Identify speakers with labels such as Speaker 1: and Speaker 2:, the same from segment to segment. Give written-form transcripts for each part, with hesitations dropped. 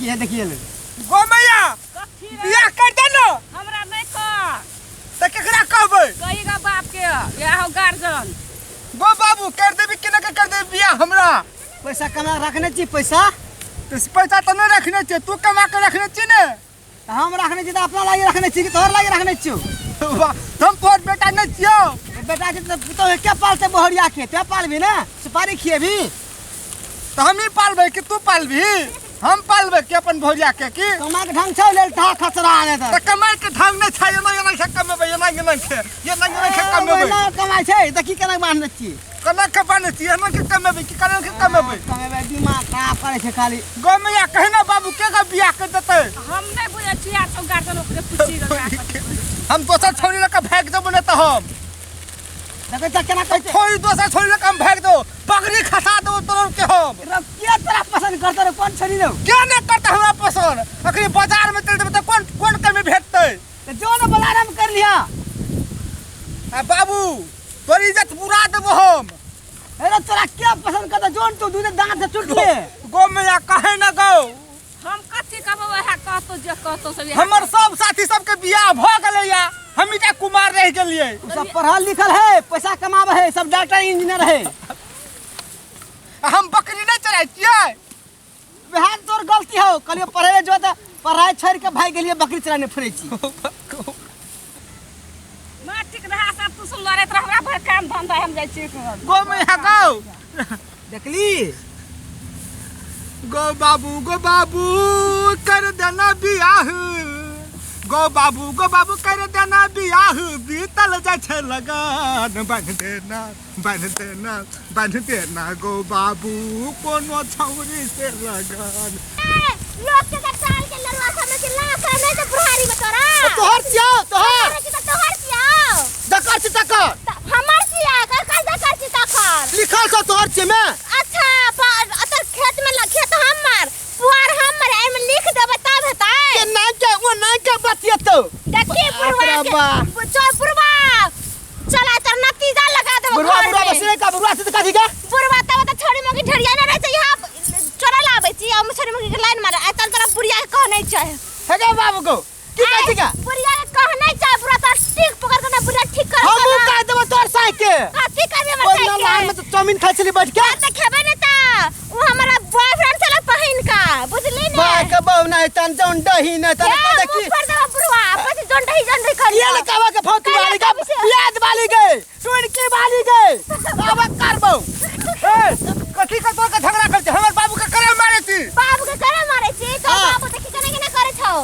Speaker 1: देखिए देखिए ले।
Speaker 2: गो मैया
Speaker 3: कथी रे?
Speaker 2: बियाह कर दे ना।
Speaker 3: हमरा नहीं कह।
Speaker 2: तऽ केकरा कहबै?
Speaker 3: कही गा बाप के या हो गार्जियन।
Speaker 2: गो बाबू कर देबी कि नहि कर देबी बियाह हमरा?
Speaker 1: पैसा कमा के रखने छी पैसा?
Speaker 2: तऽ पैसा तऽ नहि रखने छियै, तू कमा के रखने छी ने?
Speaker 1: तऽ हम रखने छी तऽ अपना लागी रखने छी कि तोहर लागी रखने छियौ?
Speaker 2: वाह, हम तोहर बेटा नहि छियौ।
Speaker 1: बेटा छी तऽ पुतोह के पालतै बोहरिया के? ते पालबी ने, सुपारी खिएबी?
Speaker 2: तऽ हमही पालबै कि तू पालबी? हम पालबै कि अपन भौरिया के? की
Speaker 1: कमाइ के ढंग छौ लेल था खसरा आने
Speaker 2: तऽ कमाइ के ढंग नहि छै, एना एना के कमेबै, एना एना के, एना एना के कमेबै।
Speaker 1: एना कमाइ छै तऽ की केना बान्हने छियै?
Speaker 2: केना के बान्हने छियै? एना के कमेबै कि केना के कमेबै?
Speaker 1: कमेबै, दिमाग खराब करै छै खाली।
Speaker 2: गो मैया कही ना बाबू के के बियाह कर देतै?
Speaker 3: हम नहि बुझै छियै, आ छौ गार्जियन ओकरे पूछी गे।
Speaker 2: हम दोसर छौड़ी लऽ कऽ भागि जेबो नहि तऽ हम।
Speaker 1: देखै छ केना कहै छै?
Speaker 2: छोड़ी दोसर छौड़ी लऽ कऽ हम भागि देबो, पगड़ी खसा देबो तोर के हम।
Speaker 1: रे के तोरा पसंद करतौ रे? कोन छोड़ी रौ?
Speaker 2: के नहि करतै हमरा पसंद? अखनी बाजार में चलि जेबै तऽ कोन कोन कमी भेटतै?
Speaker 1: तऽ जो ने बाजार में कर लिहा।
Speaker 2: आ बाबू तोर इज्जत बुरा देबो हम।
Speaker 1: अरे तोरा के पसंद करतौ? जोन तू दूध दांत से टूटले।
Speaker 2: गो मैया कहे न गो।
Speaker 3: हम कथी कहबो, वएह कहतो जे कहतो सब।
Speaker 2: हमर सब साथी सबके बियाह भऽ गेलैया, हम टा कुमार रहि गेलियै।
Speaker 1: उ सब पढ़ल लिखल है, पैसा कमाबै है, सब डॉक्टर इंजीनियर है।
Speaker 2: आ हम बकरी नहि चराइ छियै।
Speaker 1: वएह तोर गलती हौ, कहलियो पढ़े जो तऽ पढ़ाई छोड़ के भागि गेलियै बकरी चराने फिरै छी।
Speaker 3: माटिक रहा सब तू सुन लड़ैत रह, हमरा भर काम धंधा, हम जाइ छी।
Speaker 2: गो मैया गौ।
Speaker 1: देखली?
Speaker 2: गो बाबू गो बाबू कर देना बियाह, गो बाबू गो बाबू कर देना बियाह, बीतल जाइ छै लगन, बान्हि देना बान्हि देना बान्हि देना गो बाबू कोनो छौरी से लगन।
Speaker 4: लोग के साल के लड़वा सब के लाश नहीं तो बुढ़ारी में तोरा।
Speaker 1: तोहर छियौ, तोहर।
Speaker 4: तोहर छी तऽ तोहर छियौ।
Speaker 1: दकर छी तकर।
Speaker 4: हमर छियै, ककर दकर छी तकर?
Speaker 1: लिखल छौ तोहर छियै में।
Speaker 4: अच्छा, अतर खेत में खेत हमर, पुआर हमर, एहिमे लिख देबै तब हेतै।
Speaker 1: के ना के ओ ना के बतियतौ।
Speaker 4: देखी बुढ़वा
Speaker 1: बाप रे
Speaker 4: के,
Speaker 1: बाप।
Speaker 4: चल बुढ़वा, चल आ तोर नतीजा लगा देबो
Speaker 1: बुढ़वा
Speaker 4: घर
Speaker 1: बुढ़वा
Speaker 4: में।
Speaker 1: बसले का बुढ़वा से कथी के?
Speaker 4: बुढ़वा तब तऽ छोड़ी मोगी ढेरिया ना रहै छै, यहाँ चोरा लाबै छी, हम छोड़ी मोगी के लाइन मारे, आ चल तोरा बुढ़िया के कह नहीं चाहे।
Speaker 1: हे गे बाबू को की कहै छी का?
Speaker 4: बुढ़िया के कह नहीं चाहे, बुढ़ा तोर ठीक पकड़ के ना बुढ़िया ठीक कर।
Speaker 1: हम कह देबो तोर साइ के।
Speaker 4: कथी करबे हमर
Speaker 1: ओइ
Speaker 4: साइ के?
Speaker 1: लाइन में तो चाउमीन खाइ छली बैठ के।
Speaker 4: तऽ खेबै ने तऽ उ हमारा बॉयफ्रेंड छलै पहिन का, बुझली ने?
Speaker 1: बाय के बहु नहीं तन जौन दही नहीं तन
Speaker 4: ए,
Speaker 1: देखी।
Speaker 4: मुँह पर देबो बुढ़वा, પછી जोन दही जोन दही करियो।
Speaker 1: ये लकावा के फौती
Speaker 4: कहिया
Speaker 1: वाली के
Speaker 4: कभी से-
Speaker 1: प्याज वाली गए सुन के वाली गए बाबा करबो।
Speaker 2: ए कथी के तोर के झगड़ा करछी? हमर बाबू के करे मारे छी।
Speaker 4: बाबू के करे मारे छी? तोर
Speaker 1: हाँ।
Speaker 4: बाबू देखी केना केना करे छौ।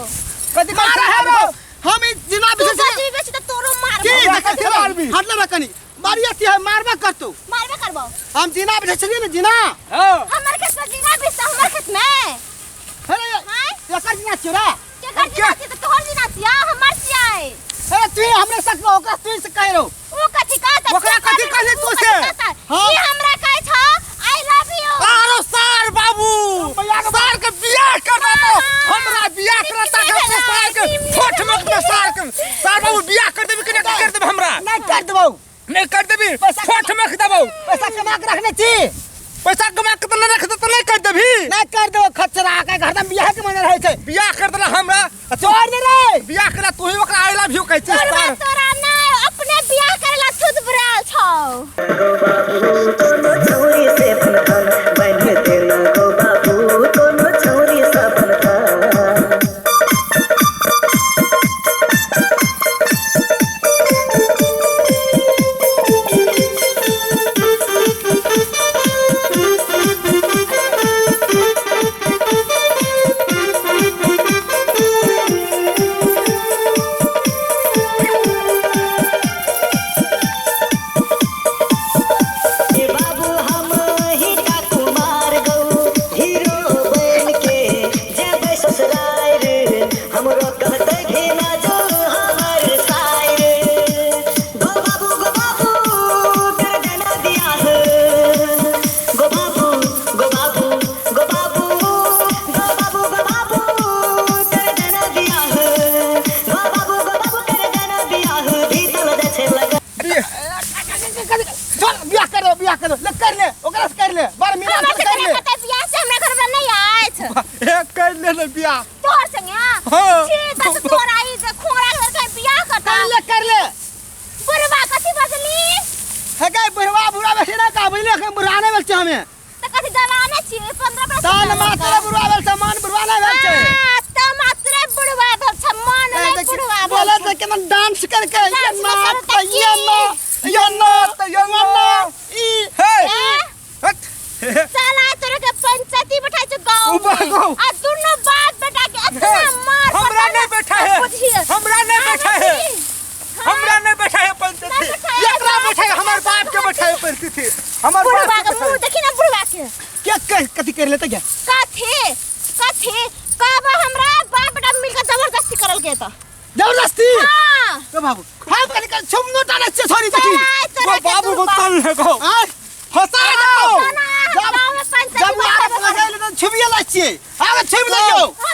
Speaker 1: कथी करे
Speaker 2: मारे
Speaker 1: छौ?
Speaker 2: है रो।
Speaker 1: हम ई जिना
Speaker 4: तू
Speaker 1: विशेष
Speaker 4: बजबी बेसी तऽ तोरो मारबो।
Speaker 1: की
Speaker 2: हमरा
Speaker 1: देखै
Speaker 2: कथी
Speaker 1: छलै?
Speaker 2: मारबी?
Speaker 1: हटले बा कनी। मारिया थी है, मारबा करतौ।
Speaker 4: मारबे करबो।
Speaker 1: हम जिना विशेष छलियै ने जिना।
Speaker 2: हां।
Speaker 4: हमर खेत में जिना बेचता हमर खेत में।
Speaker 1: अरे
Speaker 4: हां?
Speaker 1: एकर जिना छियौ रे।
Speaker 4: केकर जिना छियै? तऽ तोहर जिना छियै, हमर छियै।
Speaker 1: अरे तू हमरे सक ओकरा तू से कहि रहो।
Speaker 4: ओ कथी कहता?
Speaker 2: ओकरा कथी कहली तू से?
Speaker 1: हाँ।
Speaker 4: ई हमरा कहै छौ I love you.
Speaker 2: आरो सार बाबू सार के बियाह कर देतो, हमरा बियाह करता के सार के ठोठ में के सार के सार बाबू बियाह कर देबी कि नहीं कर देबी हमरा?
Speaker 1: नहीं कर देबौ।
Speaker 2: नहीं कर देबी,
Speaker 1: पैसा
Speaker 2: ठोठ में के देबौ।
Speaker 1: पैसा कमा के रखने छी।
Speaker 2: पैसा कमा के तऽ नहीं रख दे तऽ नहीं कर देबी।
Speaker 1: नहीं कर देबौ खचरा के हरदम बियाह के मन रहै छै।
Speaker 2: बियाह कर देला हमरा।
Speaker 1: तोड़ दे रे।
Speaker 2: बियाह करा तू ही ओकरा I love you कहै छी
Speaker 4: तोरा
Speaker 2: सार।
Speaker 4: तोरा नहीं अपने बियाह करेला छुत बुराल छौ।
Speaker 5: कोनो छौरी से फनकन बान्हि देना गो बाबू, कोनो छौरी से फनकन।
Speaker 2: कर ले ले बियाह।
Speaker 4: तोहर संगे हां?
Speaker 2: हाँ।
Speaker 4: छी त तोरा ई जे खोरा के लड़का बियाह करता।
Speaker 1: कर ले कर ले।
Speaker 4: बुढ़वा कथी बजली?
Speaker 1: हे गई बुढ़वा बुढ़वा बेसी ना का बुझले अखन बुढ़वा नहीं भेल छै हमे।
Speaker 4: त कथी जवाने छी 15 बरस
Speaker 1: तान मात्र बुढ़वा भेल छै मन बुढ़वा नहीं भेल छै।
Speaker 4: हां, त मात्रे बुढ़वा भेल छै मन
Speaker 1: ए,
Speaker 4: नहीं
Speaker 1: देखी,
Speaker 4: बुढ़वा भेल
Speaker 1: बोले
Speaker 4: छै।
Speaker 1: त केना डांस करके ये
Speaker 4: डांस
Speaker 1: ना
Speaker 4: करके
Speaker 1: त ये ना ये ना
Speaker 2: त ये ना।
Speaker 1: ई
Speaker 2: हे
Speaker 4: ए?
Speaker 2: हट।
Speaker 4: चल आइ तोरा के पंचायती बैठाइ छौ गाँव
Speaker 2: उबा
Speaker 4: में।
Speaker 2: गाँव।
Speaker 4: आ दुनू बाप बेटा के
Speaker 2: हे,
Speaker 4: इतना मार
Speaker 2: हमरा
Speaker 4: पड़ता
Speaker 2: नहीं बैठा है।
Speaker 4: बुझिए।
Speaker 2: हमरा नहीं बैठा है।
Speaker 4: हाँ।
Speaker 2: हमरा नहीं बैठा है पंचायती।
Speaker 4: नहीं बैठा है।
Speaker 2: एकरा बैठा है, हमर बाप के बैठा है पंचायती। हमर
Speaker 4: बुढ़वा
Speaker 2: बाप
Speaker 4: के
Speaker 2: के
Speaker 4: मुंह
Speaker 2: बैठा है।
Speaker 4: देखी ना बुढ़वा के।
Speaker 1: क्या कथी कर लेते क्या?
Speaker 4: कथी कथी कब हमरा बाप बेटा मिलकर जबरदस्ती करल के त
Speaker 1: जबरदस्ती?
Speaker 4: हां।
Speaker 1: तो बाबू हम कथी कर छुमनो टाने छे छोरी देखी।
Speaker 4: चल आइ तोरा
Speaker 2: गो
Speaker 4: के
Speaker 2: बाबू
Speaker 4: दुनू
Speaker 2: को
Speaker 4: बाप।
Speaker 2: चल ले गो।
Speaker 1: आय फसा जाओ।
Speaker 4: चल आइ,
Speaker 1: जब
Speaker 4: गाँव में पंचायती
Speaker 1: जब
Speaker 4: बैठाबे
Speaker 1: आरे लगे ले छुबिए लै छियै। आगे छुबि लइयो।
Speaker 4: हाँ।